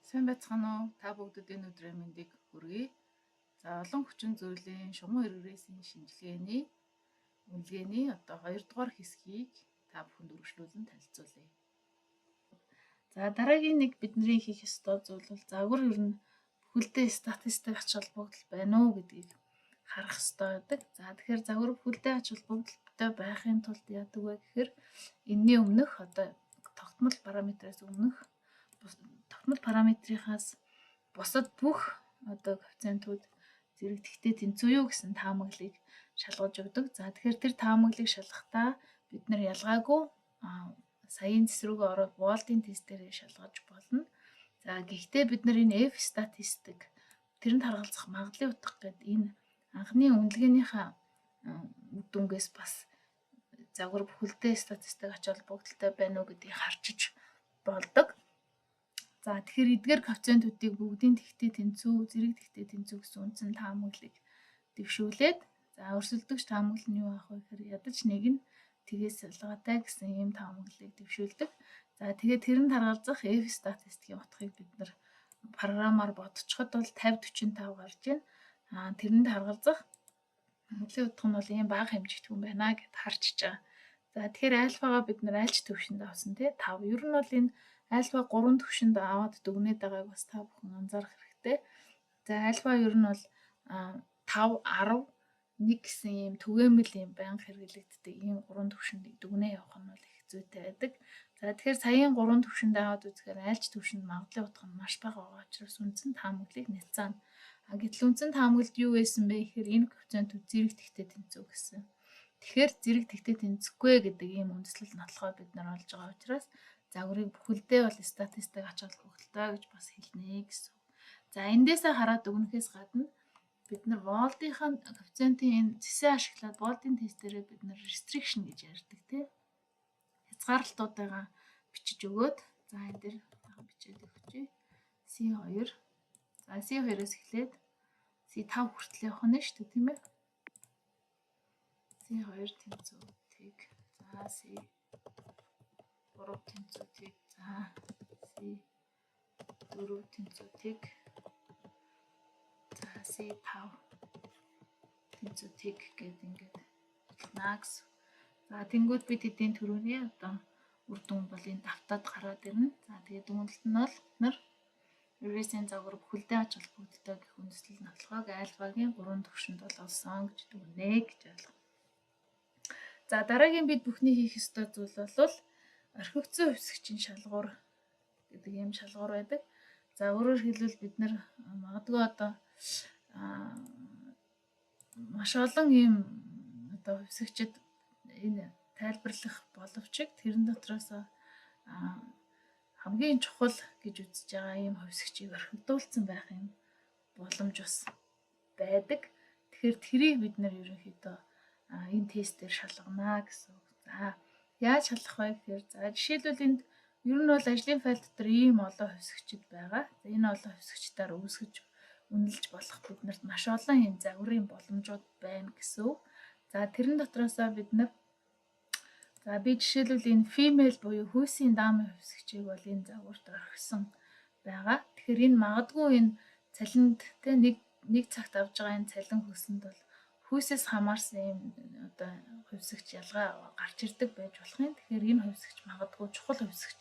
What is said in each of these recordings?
Сайн байцгаана уу? Та бүгдэд энэ өдрийн мэндийг хүргэе. За, олон хүчин зүйлийн шуман регрессийн шинжилгээний үнэлгээний одоо 2 дугаар хэсгийг та бүхэнд үргэлжлүүлэн танилцуулъя. За, дараагийн нэг бидний хийх ёстой зүйл бол загвар ер нь бүхэлдээ статистик ач холбогдол байна уу гэдгийг харах ёстой байдаг. За, тэгэхээр загвар бүхэлдээ ач холбогдолтой байхын тулд яадаг вэ гэхээр энэний өмнөх одоо тогтмол параметраас өмнөх тогтмол параметрынхаас бусад бүх одоо коэффициентүүд зэрэг тэгтээ тэнцүү юу гэсэн таамаглалыг шалгаж өгдөг. За, тэгэхээр тэр таамаглалыг шалгахдаа бид нар ялгаагүй саяын зэс рүүгээ ороод Wald-ын тестээр шалгаж болно. За, гэхдээ бид нар энэ F статистик, тэрэнд харгалзах магадлалын утга гэдэг энэ анхны үнэлгээнийхээ үр дүнгээс бас загвар бүхэлдээ статистик ач холбогдолтой байна уу гэдгийг харчиж болдог. За, тэгэхээр эдгээр коэффициентүүдийг бүгдийн тэгтээ тэнцүү, зэрэг тэгтээ тэнцүү гэсэн үндсэн таамаглалыг дэвшүүлээд, за, өрсөлдөгч таамаглал нь юу авах вэ гэхээр ядаж нэг нь тгээс ялгаатай гэсэн ийм таамаглалыг дэвшүүлдэг. За, тэгээд тэрэнд харгалзах F статистикийн утгыг бид нар програмаар бодчиход бол 50 45 гарч байна. Аа, тэрэнд харгалзах магадлалын утга нь бол ийм бага хэмжигдэхүүн байна гэд харчиж байгаа. За, тэгэхээр альфагаа бид нар альч төвшөнд авсан, тий, 5. Ер нь бол энэ альфа 3 төвшөнд аваад дүгнээд байгааг бас та бүхэн анзаарах хэрэгтэй. За, альфа ер нь бол 5, 10, 1 гэсэн ийм түгээмэл ийм байнга хэрэглэгддэг ийм 3 төвшөнд дүгнээ явах нь бол их зүйтэй байдаг. За, тэгэхээр саяын 3 төвшөнд аваад үзэхээр альч төвшөнд магадлалын утга нь маш бага байгаа учраас үндсэн таамаглалыг няцаана. А гэтэл үндсэн таамаглалд юу байсан бэ гэхээр энэ коэффициентүүд зэрэг тэгтээ тэнцүү гэсэн. Тэгэхээр зэрэг тэгтээ тэнцэхгүй гэдэг ийм үндэслэл нотлохоо бид нар олж байгаа учраас загварыг бүхэлдээ бол статистик ач холбогдолтой гэж бас хэлнэ гэсэн. За, эндээсээ хараад дүгнэхээс гадна бид нар Wald-ийн коэффициентийн энэ зэсээ ашиглаад Wald-ын тестээрээ бид нар restriction гэж ярьдаг, тий. Хязгаарлалтуудыгаа бичиж өгөөд, за, энэ дээр бичээд өгчээ. C2, за, C2-оос эхлээд C5 хүртэл явах нь шүү дээ, тийм ээ. C2 тэнцүү тэг. За, C3 тэнцүү тэг. За, C4 тэнцүү тэг. За, C5 тэнцүү тэг гэдэг ингээд болно гэсэн. За, тэнгүүд бид хэдийн түрүүний одоо үр дүн бол энэ давтаад гараад ирнэ. За, тэгээд дүгнэлт нь бол нар регрессийн загвар бүхэлдээ ач холбогдолтой гэх үндэслэл нотлохойг альфагийн 3 төвшөнд бол олсон гэж дүгнэ гэж ойлгоно. За, дараагийн бид бүхний хийх ёстой зүйл бол орхигдсон хувьсгчийн шалгуур гэдэг ийм шалгуур байдаг. За, өөрөөр хэлбэл бид нар магадгүй одоо маш олон ийм одоо хувьсгчид энэ тайлбарлах боловч тэрэн дотроос хамгийн чухал гэж үзэж байгаа ийм хувьсгчийг орхигдуулсан байх юм боломж бас байдаг. Тэгэхээр тэрийг бид нар ерөнхийдөө энэ тестээр шалгана гэсэн үг. За, яаж шалгах вэ гэхээр, за, жишээлбэл энд ер нь бол ажлын файл дотор ийм олон хувьсгчид байгаа. За, энэ олон хувьсгчдаар үүсгэж үнэлж болох биднэрт маш олон ийм загварын боломжууд байна гэсэн үг. За, тэрэн дотроосоо бид нар, за, би жишээлбэл энэ female буюу хүйсийн даамын хувьсгчийг бол энэ загварт орхисон байгаа. Тэгэхээр энэ магадгүй энэ цалинд, тэ, нэг нэг цагт авж байгаа энэ цалин хөлсөнд бол хүйсээс хамаарсан юм одоо хувьсагч ялгаа гарч ирдэг байж болох юм. Тэгэхээр энэ хувьсагч магадгүй чухал хувьсагч,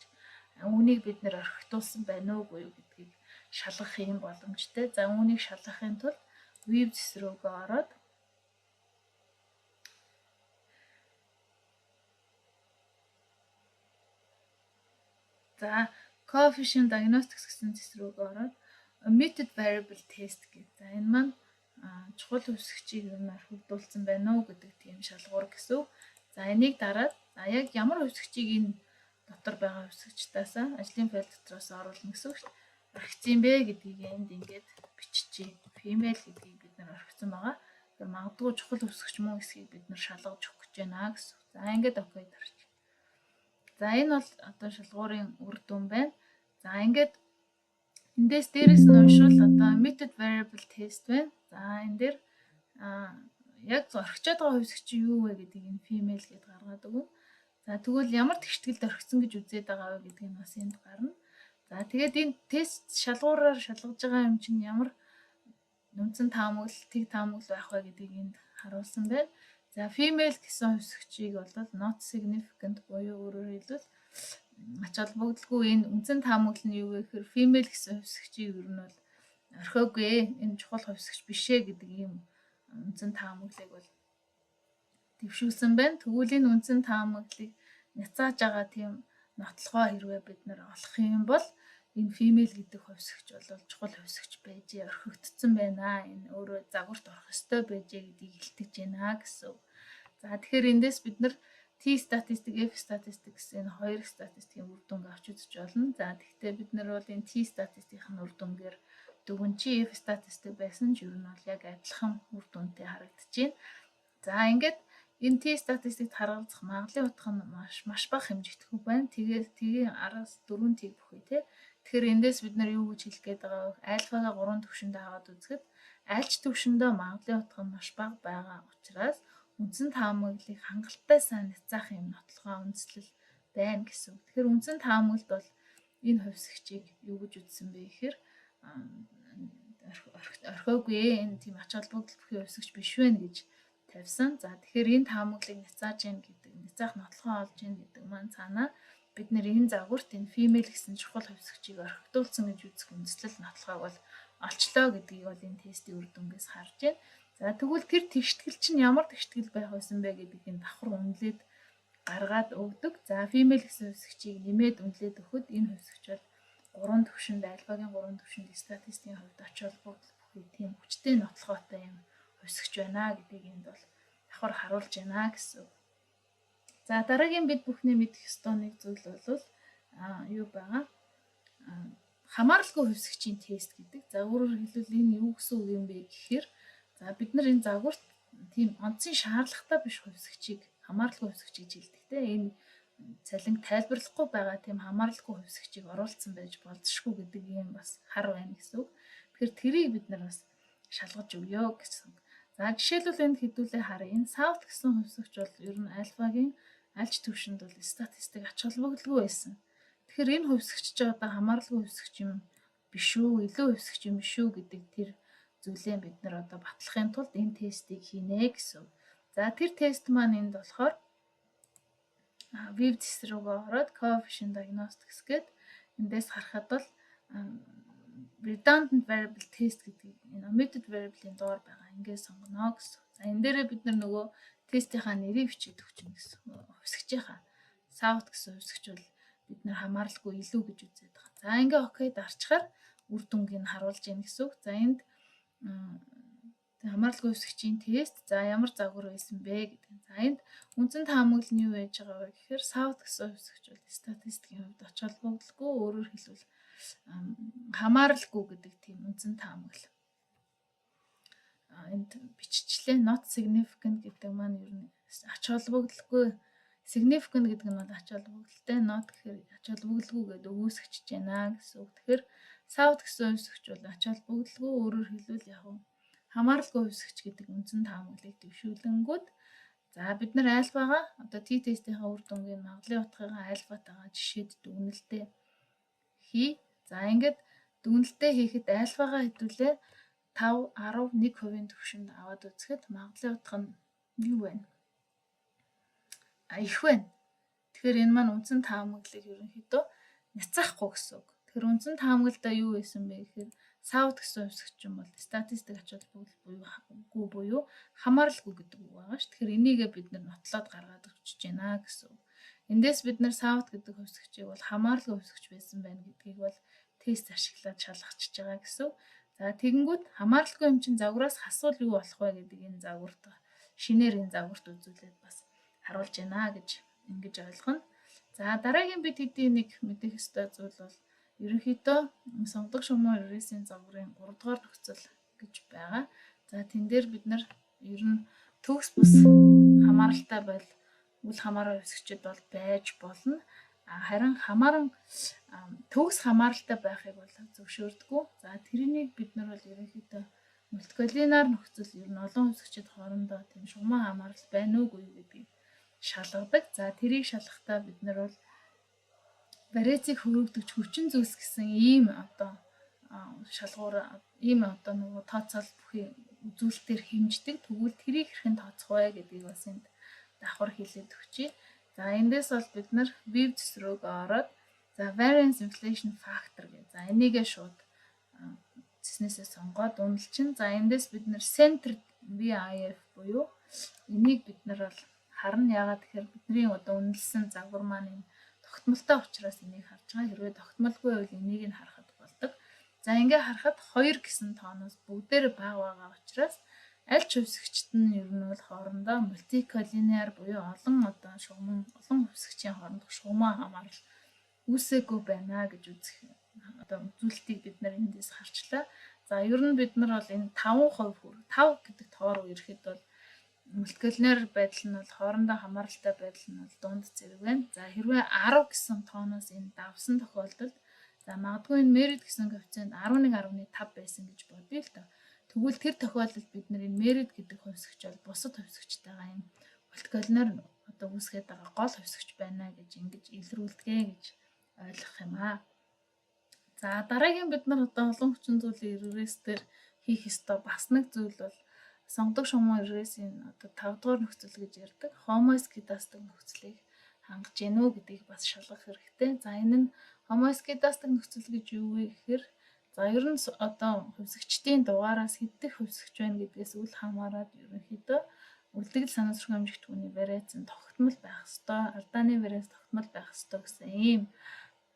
үүнийг бид нар орхигдуулсан байна уугүй юу гэдгийг шалгах юм боломжтой. За, үүнийг шалгахын тулд view зэс рүүгээ ороод, за, coefficient diagnostics гэсэн зэс рүүгээ ороод omitted variable test гэдэг. За, энэ маань чухал хувьсгчийг ер нь орхигдуулсан байна уу гэдэг тийм шалгуур гэсэн үг. За, энийг дараад, за, яг ямар хувьсгчийг энэ дотор байгаа хувьсгчдаас ажлын файл дотроос оруулна гэсэн үг шүү дээ. Орхисон юм бэ гэдгийг энд ингээд биччихье. Female гэдгийг бид нар орхисон байгаа. Тэгэхээр магадгүй чухал хувьсгч мөн эсэхийг бид нар шалгаж өгөх гэж байна гэсэн. За, ингээд okay дарч. За, энэ бол одоо шалгуурын үр дүн байна. За, ингээд эндээс дээрээс нь уншвал одоо omitted variable test байна. За, энэ дээр яг орхичоод байгаа хувьсгч чинь юу вэ гэдгийг энэ female гэдээ гаргаад өгнө. За, тэгвэл ямар тэгштгэлд орхисон гэж үзээд байгаа вэ гэдгийг нь бас энд гарна. За, тэгээд энэ тест шалгуураар шалгаж байгаа юм чинь ямар үндсэн таамаглал, тэг таамаглал байх вэ гэдгийг энд харуулсан байна. За, female гэсэн хувьсагчийг бол not significant буюу өөрөөр хэлбэл ач холбогдолгүй. Энэ үндсэн таамаглал нь юу вэ гэхээр female гэсэн хувьсагчийг ер нь бол орхиогүй, энэ чухал хувьсагч биш ээ гэдэг ийм үндсэн таамаглалыг бол дэвшүүлсэн байна. Тэгвэл энэ үндсэн таамаглалыг няцааж байгаа тийм нотлогоо хэрвээ бид нар олох юм бол энэ female гэдэг хувьсагч бол чухал хувьсагч байжээ, орхигдсон байна. Энэ өөрөө загварт орох ёстой байжээ гэдгийг илтгэж байна гэсэн. За, тэгэхээр эндээс бид нар T статистик, F статистик гэсэн энэ хоёр статистикийн үр дүнг авч үзэж болно. За, тэгэхдээ бид нар бол энэ T статистикийн үр дүнгээр дүгэн чи F статистик байсан ч ер нь бол яг адилхан үр дүнтэй харагдаж байна. За, ингээд энэ T статистикт харгалзах магадлалын утга нь маш маш бага хэмжигдэхүй байна. Тэгээд тгийн 10-аас 4 тийг бүхий тий. Тэгэхээр эндээс бид нар юу гэж хэлэх гээд байгаа вэ? Альфагаа 3 түвшиндээ аваад үзэхэд аль ч түвшиндээ магадлалын утга нь маш бага байгаа учраас үндсэн таамаглалыг хангалттай сайн няцаах юм нотлогоо үндэслэл байна гэсэн үг. Тэгэхээр үндсэн таамаглалд бол энэ хувьсагчийг юу гэж үзсэн бэ гэхээр орхиогүй, энэ тийм ач холбогдол бүхий хувьсагч биш вэ гэж тавьсан. За, тэгэхээр энэ таамаглалыг няцааж гин гэдэг, няцаах нотлогоо олж гин гэдэг маань цаанаа бид нэр энэ загварт энэ female гэсэн чухал хувьсагчийг орхигдуулсан гэж үзэх үндэслэл нотлогоог бол олчлоо гэдгийг бол энэ тестийн үр дүнгээс харж байна. За, тэгвэл тэр тэгштгэл чинь ямар тэгштгэл байх байсан бэ гэдгийг давхар үнэлээд гаргаад өгдөг. За, female гэсэн хувьсагчийг нэмээд үнэлээд өгөхөд энэ хувьсагч бол гурван төвшөнд, альфагийн гурван төвшөнд статистикийн хувьд ач холбогдол бүхий тийм хүчтэй нотлогоотой юм хувьсагч байна гэдгийг энд бол давхар харуулж байна гэсэн. За, дараагийн бид бүхний мэдэх ёстой нэг зүйл бол юу байгаа? Хамааралгүй хувьсагчийн тест гэдэг. За, өөрөөр хэлбэл энэ юу гэсэн үг юм бэ гэхээр за, бид нар энэ загварт тийм онцгийн шаардлагатай биш хувьсагчийг хамааралгүй хувьсагч гэж хэлдэг те. Энэ цалинг тайлбарлахгүй байгаа тийм хамааралгүй хувьсагчийг оруулсан байж болзошгүй гэдэг юм бас хар байна гэсэн үг. Тэгэхээр тэрийг бид нар бас шалгаж өгөө гэсэн. За, жишээлбэл энд хэдүүлээ харъя. Энэ South гэсэн хувьсагч бол ер нь альфагийн аль ч төвшөнд бол статистик ач холбогдолгүй байсан. Тэгэхээр энэ хувьсагч чи одоо хамааралгүй хувьсагч юм биш үү, илүү хувьсагч юм биш үү гэдэг тэр зүйлээ бид нар одоо батлахын тулд энэ тестийг хийнэ гэсэн. За, тэр тест маань энд болохоор View зэс рүүгээ ороод coefficient diagnostics гээд эндээс харахад бол redundant variable test гэдэг энэ omitted variable-ийн доор байгаа. Ингээд сонгоно гэсэн. За, энэ дээрээ бид нар нөгөө тестийнхаа нэрийг бичиж өгчнө гэсэн. Хувьсагчийнхаа South гэсэн хувьсагч бол бид нар хамааралгүй илүү гэж үзээд байгаа. За, ингээ okay дарчхаар үр дүнгийг нь харуулж гин гэсэн үг. За, энд хамааралгүй хувьсагчийн тест, за, ямар загвар байсан бэ гэдэг. За, энд үндсэн таамаглал нь юу байж байгаа вэ гэхээр South гэсэн хувьсагч бол статистикийн хувьд ач холбогдолгүй, өөрөөр хэлбэл хамааралгүй гэдэг тийм үндсэн таамаглал энд биччихлээ. Not significant гэдэг маань ер нь ач холбогдолгүй, significant гэдэг нь бол ач холбогдолтой, not гэхээр ач холбогдолгүй гэдэг өгөөсгөж байна гэсэн үг. Тэгэхээр South гэсэн хувьсагч бол ач холбогдолгүй, өөрөөр хэлбэл яг хамааралгүй хувьсагч гэдэг үндсэн таамаглалыг дэвшүүлэнгүүт, за, бид нар альфагаа одоо T тестийнхаа үр дүнгийн магадлалын утгыг альфатайгаа жишээд дүгнэлтээ хий. За, ингээд дүгнэлтээ хийхэд альфагаа хэдүүлээ 5, 10, 1% түвшинд аваад үзэхэд магадлалын утга нь юу вэ? А, их байна. Тэгэхээр энэ маань үндсэн таамаглалыг ерөнхийдөө няцаахгүй гэсэн үг. Тэгэхээр үндсэн таамаглалдаа юу байсан бэ гэхээр South гэсэн хувьсагч юм бол статистик ач холбогдол буюу буюу хамааралгүй гэдэг үг байгаа ш. Тэгэхээр энийгээ бид нар нотлоод гаргаад өгчөж байна гэсэн үг. Эндээс бид нар South гэдэг хувьсагчийг бол хамааралгүй хувьсагч байсан байна гэдгийг бол тест ашиглаад шалгачж байгаа гэсэн үг. За, тэгэнгүүт хамааралгүй юм чинь загвараас хасвал юу болох вэ гэдэг энэ загварт шинээр энэ загварт үзүүлээд бас харуулж байна гэж ингэж ойлгоно. За, дараагийн бид хэдийн нэг мэдэх ёстой зүйл бол ерөнхийдөө сонгодог шумуу регрессийн загварын 3 дугаар нөхцөл гэж байгаа. За, тэн дээр бид нар ер нь төгс бус хамааралтай бол үл хамааран хувьсагчид бол байж болно. Харин хамааран төгс хамааралтай байхыг бол зөвшөөрдөггүй. За, тэрнийг бид нар бол ерөнхийдөө мультиколлинеар нөхцөл ер нь олон хувьсагчид хоорондоо тийм шугаман хамаарал байна уугүй гэдгийг шалгадаг. За, тэрийг шалгахдаа бид нар бол Вариацийг хөрвөгдөгч хүчин зүйлс гэсэн ийм одоо шалгуур, ийм одоо нөгөө тооцоол бүхий үзүүлэлтээр хэмждэг. Тэгвэл тэрийг хэрхэн тооцох вэ гэдгийг бас энд давхар хэлээд өгчээ. За, эндээс бол бид нар view зүс рүүгээ ороод, за, variance inflation factor гэх. За, энийгээ шууд цэснээсээ сонгоод үнэлчин. За, эндээс бид нар center VIF буюу энийг бид нар бол харна. Яагаад тэгэхээр бидний одоо үнэлсэн загвар маань энэ тогтмолтой учраас энийг харж байгаа. Хэрвээ тогтмолгүй байвал энийг нь харахад болдог. За, ингээ харахад 2 гэсэн тооноос бүгдээр бага байгаа учраас аль ч хувьсагчид нь ер нь бол хоорондоо multicollinear буюу олон одоо шугаман, олон хувьсагчийн хоорондох шугаман хамаарал үүсээгүй байна гэж үзэх одоо үзүүлэлтийг бид нар эндээс харчлаа. За, ер нь бид нар бол энэ 5% хүр 5 гэдэг тоо руу ирэхэд бол multicollinear байдал нь бол хоорондоо хамааралтай байдал нь бол дунд зэрэг байна. За, хэрвээ 10 гэсэн тооноос энэ давсан тохиолдолд, за, магадгүй энэ merit гэсэн коэффициент 11.5 байсан гэж бодъё л доо. Тэгвэл тэр тохиолдолд бид нар энэ merit гэдэг хувьсагч бол бусад хувьсагчтайгаа энэ multicollinear одоо үүсгээд байгаа гол хувьсагч байна гэж ингэж илрүүлдэг гэж ойлгох юм аа. За, дараагийн бид нар одоо олон хүчин зүйлийн регресс дээр хийх ёстой бас нэг зүйл бол сонгодог шугаман регрессийн одоо 5 дугаар нөхцөл гэж ярьдаг. Homoscedastic нөхцөлийг хангаж гэнэ үү гэдгийг бас шалгах хэрэгтэй. За, энэ нь homoscedastic нөхцөл гэж юу вэ гэхээр, за, ер нь одоо хувьсагчдын дугаараас хэдэх хувьсагч байна гэдгээс үл хамааран ерөнхийдөө үлдэгдэл санамсаргүй эмжигдэхүүний вариац нь тогтмол байх ёстой, алдааны вариац тогтмол байх ёстой гэсэн ийм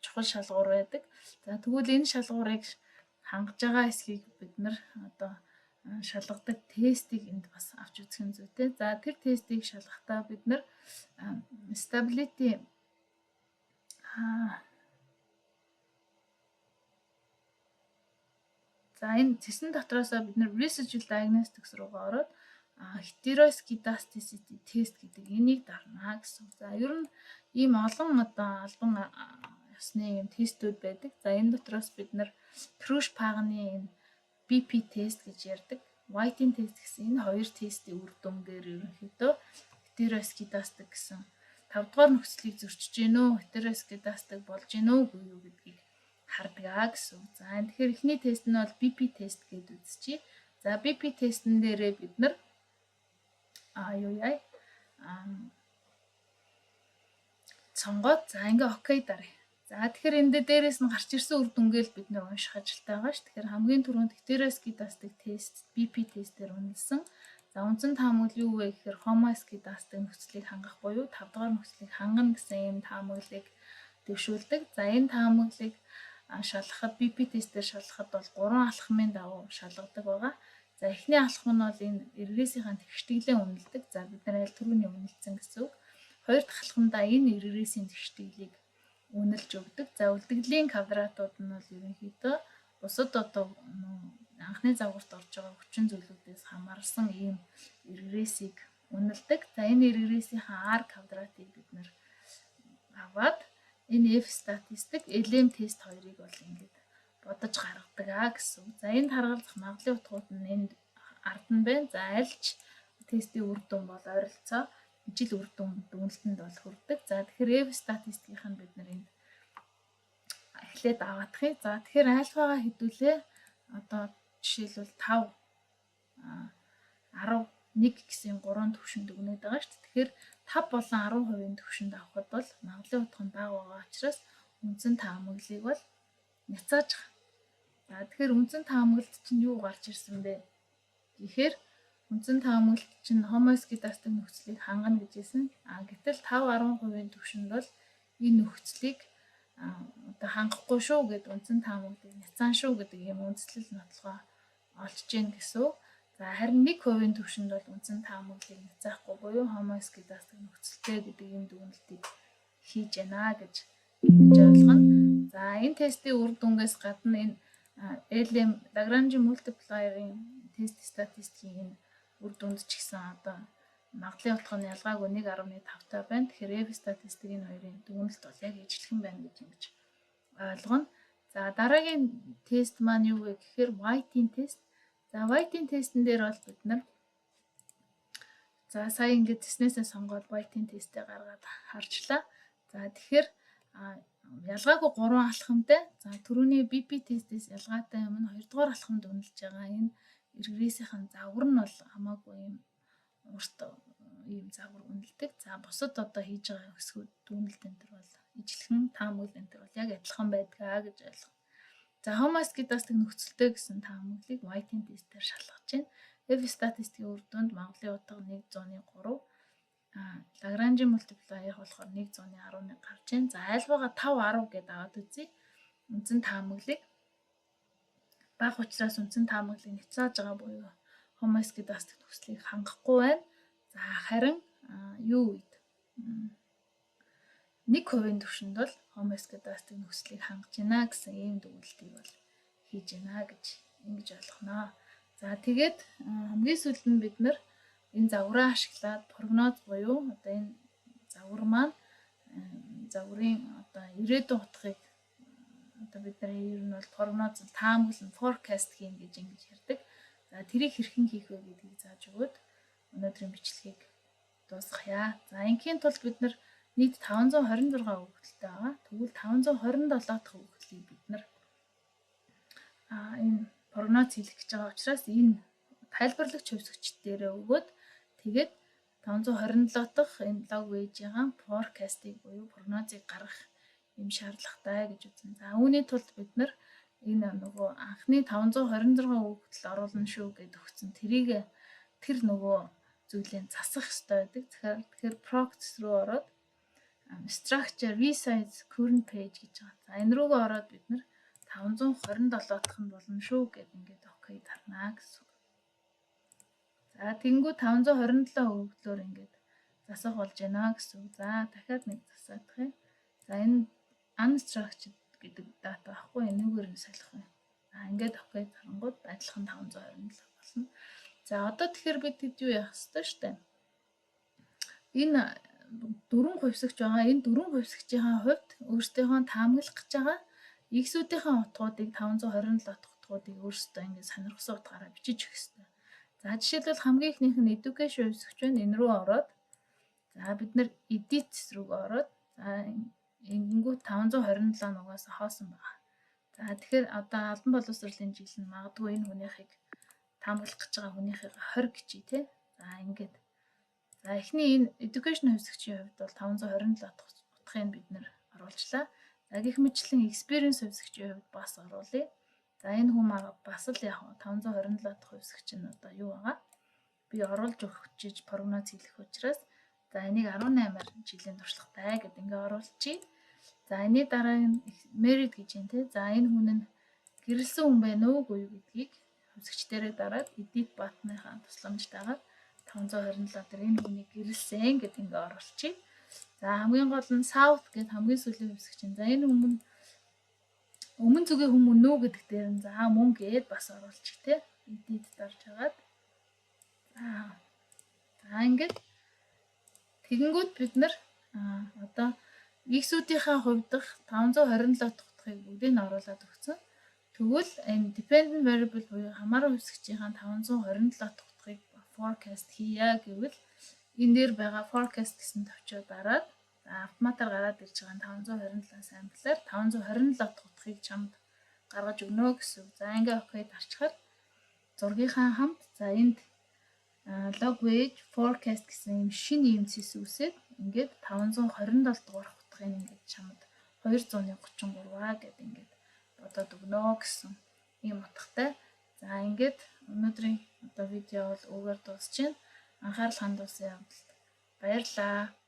чухал шалгуур байдаг. За, тэгвэл энэ шалгуурыг хангаж байгаа эсхийг бид нар одоо шалгадаг тестийг энд бас авч үзэх нь зүйтэй. За, тэр тестийг шалгахдаа бид нар stability. За, энэ цэсэн дотроосоо бид нар residual diagnostics руугаа ороод heteroscedasticity тест гэдэг энийг дарна гэсэн. За, ер нь ийм олон одоо албан ёсны юм тестүүд байдаг. За, энэ дотроос бид нар Трүш-Пагны энэ BP тест гэж ярьдаг. White-ийн тест гэсэн энэ хоёр тестийн үр дүнгээр ерөнхийдөө heteroscedastic гэсэн 5 дугаар нөхцөлийг зөрчиж гэнэ үү, heteroscedastic болж гэнэ үү үгүй юу гэдгийг хардаг аа гэсэн. За, тэгэхээр эхний тест нь бол BP тест гэдээ үзчихье. За, BP тестэн дээрээ бид нар юу яа сонгоод, за, ингээ okay даръя. За, тэгэхээр энэ дээрээс нь гарч ирсэн үр дүнгээл бид нэр унших ажилтай байгаа ш. Тэгэхээр хамгийн түрүүнд heteroscedastic тест BP тестээр үнэлсэн. За, үндсэн таамаглал юу вэ гэхээр homoscedastic нөхцөлийг хангах буюу 5 дугаар нөхцөлийг хангана гэсэн ийм таамаглалыг дэвшүүлдэг. За, энэ таамаглалыг шалгахад, BP тестээр шалгахад бол гурван алхмын дагуу шалгадаг байгаа. За, эхний алхам нь бол энэ регрессийн тэгштэглээ үнэлдэг. За, бид нар аль түрүүний үнэлсэн гэсэн үг. Хоёр дахь алхамдаа энэ регрессийн тэгштэглийг үнэлж өгдөг. За, үлдэгдлийн квадратууд нь бол ерөнхийдөө бусад одоо анхны загварт орж байгаа хүчин зүйлүүдээс хамаарсан ийм регрессийг үнэлдэг. За, энэ регрессийнхаа R квадратыг бид нэр аваад энэ F статистик, LM тест хоёрыг бол ингэж бодож гаргадаг аа гэсэн. За, энд харгалзах магадлалын утгууд нь энд ард нь байна. За, альч тестийн үр дүн бол ойролцоо ижил үр дүн дүгнэлтэнд бол хүрдэг. За, тэгэхээр F статистикийнх нь бид нар энд эхлээд аваадах юм. За, тэгэхээр альфагаа хэдүүлээ одоо жишээлбэл 5, 10, 1 гэсэн гурван төвшөнд өгнөд байгаа шүү дээ. Тэгэхээр 5 болон 10% төвшөнд авахад бол магадлалын утга нь бага байгаа учраас үндсэн таамаглалыг бол няцааж байгаа. За, тэгэхээр үндсэн таамаглалд чинь юу гарч ирсэн бэ? Гэхээр үндсэн таамаглалт чинь homoscedastic нөхцөлийг хангана гэж хэлсэн. А гэтэл 5, 10% төвшөнд бол энэ нөхцөлийг одоо хангахгүй шүү гэд үндсэн таамаглалыг няцаан шүү гэдэг ийм үндслэл нотлогоо олж гин гэсэн үг. За, харин 1% төвшөнд бол үндсэн таамаглалыг няцаахгүй буюу homoscedastic нөхцөлтэй гэдэг ийм дүгнэлтийг хийж яана гэж ингэж ойлгоно. За, энэ тестийн үр дүнгээс гадна энэ LM Lagrange multiplier-ын тест статистикийн энэ үр дүнд ч гэсэн одоо магадлалын утга нь ялгаагүй 1.5 таа байна. Тэгэхээр F статистикийн хоёрын дүгнэлт бол яг ижилхэн байна гэж ингэж ойлгоно. За, дараагийн тест маань юу вэ гэхээр White-ийн тест. За, White-ийн тестэн дээр бол бид нар, за, сая ингээд теснээсээ сонгоод White-ийн тестээ гаргаад харчлаа. За, тэгэхээр Ялгаагүй 3 алхамтай. За, түрүүний BP тестээс ялгаатай юм нь 2 дугаар алхамд үнэлж байгаа энэ регрессийн загвар нь бол хамаагүй юм урт ийм загвар үнэлдэг. За, бусад одоо хийж байгаа хэсгүүд, дүгнэлт энэ төр бол ижилхэн, таамаглал энэ төр бол яг адилхан байдгаа гэж ойлгоно. За, homoscedastic нөхцөлтэй гэсэн таамаглалыг White-ийн тестээр шалгаж байна. F статистикийн үр дүнд Монголын утга 103, Lagrange multiplier болохоор 111 гарч байна. За, альвага 5 10 гэдээ аваад үзье. Үндсэн таамаглалыг бага учраас үндсэн таамаглалыг няцааж байгаа буюу homoscedastic нөхцөлийг хангахгүй байна. За, харин юу үед, 1%-ийн түвшинд бол homoscedastic нөхцөлийг хангаж байна гэсэн ийм дүгнэлтийг бол хийж байна гэж ингэж ойлгоно. За, тэгээд хамгийн сүүлд нь бид нар энэ загвараа ашиглаад прогноз буюу одоо энэ загвар маань загварын одоо ирээдүйн утгыг одоо бид нар ер нь бол прогноз, таамаглан, forecast хийн гэж ингэж ярьдаг. За, тэрийг хэрхэн хийх вэ гэдгийг зааж өгөөд өнөөдрийн бичлэгийг дуусгая. За, ингийн тулд бид нар нийт 526 өгөгдөлтэй байгаа. Тэгвэл 527 дахь өгөгдлийг бид нар энэ прогноз хийх гэж байгаа учраас энэ тайлбарлагч хувьсагч дээрээ өгөөд, тэгээд 527 дахь энэ log wage-ийн forecast-ыг буюу прогнозыг гаргах юм шаардлагатай гэж үзнэ. За, үүний тулд бид нар энэ нөгөө анхны 526 өгөгдөл оруулна шүү гэдээ өгсөн. Тэрийг тэр нөгөө зүйлийг засах ёстой байдаг. Тэгэхээр Proc руу ороод structure resize current page гэж байгаа. За, энэ рүүгээ ороод бид нар 527 дахь нь болно шүү гэд ингээд okay дарнаа гэсэн үг. За, тэгэнгүүт 527 өгөгдлөөр ингээд засах болж байна гэсэн үг. За, дахиад нэг засаадах юм. За, энэ unstructured гэдэг дата байхгүй, энүүгээр нь солих юм. За, ингээд okay дарангууд адилхан 527 болно. За, одоо тэгэхээр бид хэд юу яах ёстой штэ. Энэ дөрвөн хувьсагч байгаа. Энэ дөрвөн хувьсагчийн хувьд өөрсдийнхөө таамаглах гэж байгаа X-үүдийнхээ утгуудыг, 527 дахь утгуудыг өөрсдөө ингээд сонирхсан утгаараа бичиж өгөх ёстой. За, жишээлбэл, хамгийн эхнийх нь education хувьсагч байна. Энэ рүү ороод, за, бид нар edit рүү ороод, за, ингэнгүүт 527 нугаас хоосон байгаа. За, тэгэхээр одоо албан боловсролын жил нь магадгүй энэ хүнийхийг таамаглах гэж байгаа хүнийхийг 20 гэчий те. За, ингээд, за, эхний энэ education хувьсагчийн хувьд бол 527 дахь утгыг бид нар оруулчлаа. За, гэх мэтчлэн experience хувьсагчийн хувьд бас оруулъя. За, энэ хүн бас л яг 527 дахь хувьсагч нь одоо юу байгаа? Би оруулж өгөх гэж прогноз хийх учраас, за, энийг 18-аар жилийн туршлагатай гэд ингээ оруулчихъя. За, энэний дараа нь married гэж юм те. За, энэ хүн нь гэрлэсэн хүн байна уугүй юу гэдгийг хувьсагч дээрээ дараад edit button-ынхаа тусламжтайгаар 527 дээр энэ хүнийг гэрлэсэн гэд ингээ оруулчихъя. За, хамгийн гол нь South гэд хамгийн сүүлийн хувьсагч чинь. За, энэ хүмүүс өмнө зүгийн хүмүүс үү гэдэг дээр нь за мөн гээд бас оруулчих те. Edit дарж хагаад. За, ингээд тэгэнгүүт бид нар одоо X-үүдийнхээ хувьд 527 дахь утгыг бүгдийг нь оруулаад өгсөн. Тэгвэл энэ dependent variable буюу хамааран хувьсагчийн 527 дахь утгыг forecast хийя гэвэл энэ дээр байгаа forecast гэсэн товчоо дараад, автоматар гараад ирж байгаа 527 sample-аар 527 дахь утгыг чамд гаргаж өгнө гэсэн үг. За, ингээ okay дарчхаар зургийнхаа хамт, за, энд log wage forecast гэсэн юм шинэ юм цэс үүсээд ингээд 527 дугаар утгыг ингээд чамд 233 аа гэд ингээд бодоод өгнө гэсэн ийм утгатай. За, ингээд өнөөдрийн одоо видео бол үүгээр дуусч байна. Анхаарал хандуулсан явдалд баярлалаа.